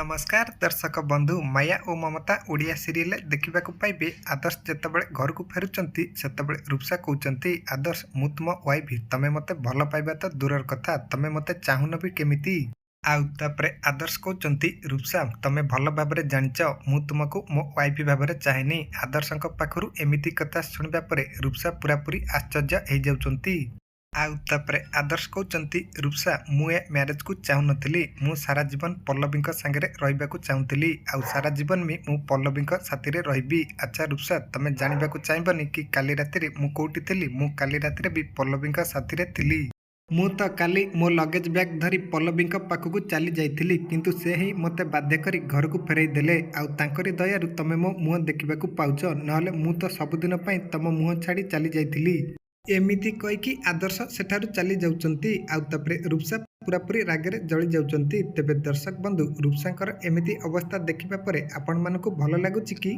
ନମସ୍କାର ଦର୍ଶକ ବନ୍ଧୁ, ମାୟା ଓ ମମତା ଓଡ଼ିଆ ସିରିଏଲ ଦେଖିବାକୁ ପାଇବେ। ଆଦର୍ଶ ଯେତେବେଳେ ଘରକୁ ଫେରୁଛନ୍ତି, ସେତେବେଳେ ରୂପସା କହୁଛନ୍ତି, "ଆଦର୍ଶ, ମୁଁ ତୁମ ୱାଇଫ୍। ତମେ ମୋତେ ଭଲ ପାଇବା ତ ଦୂରର କଥା, ତମେ ମୋତେ ଚାହୁଁନ ବି କେମିତି?" ଆଉ ତାପରେ ଆଦର୍ଶ କହୁଛନ୍ତି, "ରୂପସା, ତମେ ଭଲ ଭାବରେ ଜାଣିଛ, ମୁଁ ତୁମକୁ ମୋ ୱାଇଫ୍ ଭାବରେ ଚାହେଁନି।" ଆଦର୍ଶଙ୍କ ପାଖରୁ ଏମିତି କଥା ଶୁଣିବା ପରେ ରୂପସା ପୁରାପୁରି ଆଶ୍ଚର୍ଯ୍ୟ ହେଇଯାଉଛନ୍ତି। ଆଉ ତାପରେ ଆଦର୍ଶ କହୁଛନ୍ତି, "ରୂପସା, ମୁଁ ଏ ମ୍ୟାରେଜକୁ ଚାହୁଁନଥିଲି। ମୁଁ ସାରା ଜୀବନ ପଲ୍ଲବୀଙ୍କ ସାଙ୍ଗରେ ରହିବାକୁ ଚାହୁଁଥିଲି ଆଉ ସାରା ଜୀବନ ବି ମୁଁ ପଲ୍ଲବୀଙ୍କ ସାଥିରେ ରହିବି। ଆଚ୍ଛା ରୂପସା, ତମେ ଜାଣିବାକୁ ଚାହିଁବନି କି କାଲି ରାତିରେ ମୁଁ କୋଉଠି ଥିଲି? ମୁଁ କାଲି ରାତିରେ ବି ପଲ୍ଲବୀଙ୍କ ସାଥିରେ ଥିଲି। ମୁଁ ତ କାଲି ମୋ ଲଗେଜ ବ୍ୟାଗ୍ ଧରି ପଲ୍ଲବୀଙ୍କ ପାଖକୁ ଚାଲି ଯାଇଥିଲି, କିନ୍ତୁ ସେ ହିଁ ମୋତେ ବାଧ୍ୟ କରି ଘରକୁ ଫେରାଇ ଦେଲେ। ଆଉ ତାଙ୍କରି ଦୟାରୁ ତମେ ମୋ ମୁହଁ ଦେଖିବାକୁ ପାଉଛ, ନହେଲେ ମୁଁ ତ ସବୁଦିନ ପାଇଁ ତମ ମୁହଁ ଛାଡ଼ି ଚାଲି ଯାଇଥିଲି।" ଏମିତି କହିକି ଆଦର୍ଶ ସେଠାରୁ ଚାଲି ଯାଉଛନ୍ତି। ଆଉ ତାପରେ ରୂପସା ପୁରାପୁରି ରାଗରେ ଜଳି ଯାଉଛନ୍ତି। ତେବେ ଦର୍ଶକ ବନ୍ଧୁ, ରୂପସାଙ୍କର ଏମିତି ଅବସ୍ଥା ଦେଖିବା ପରେ ଆପଣମାନଙ୍କୁ ଭଲ ଲାଗୁଛି କି?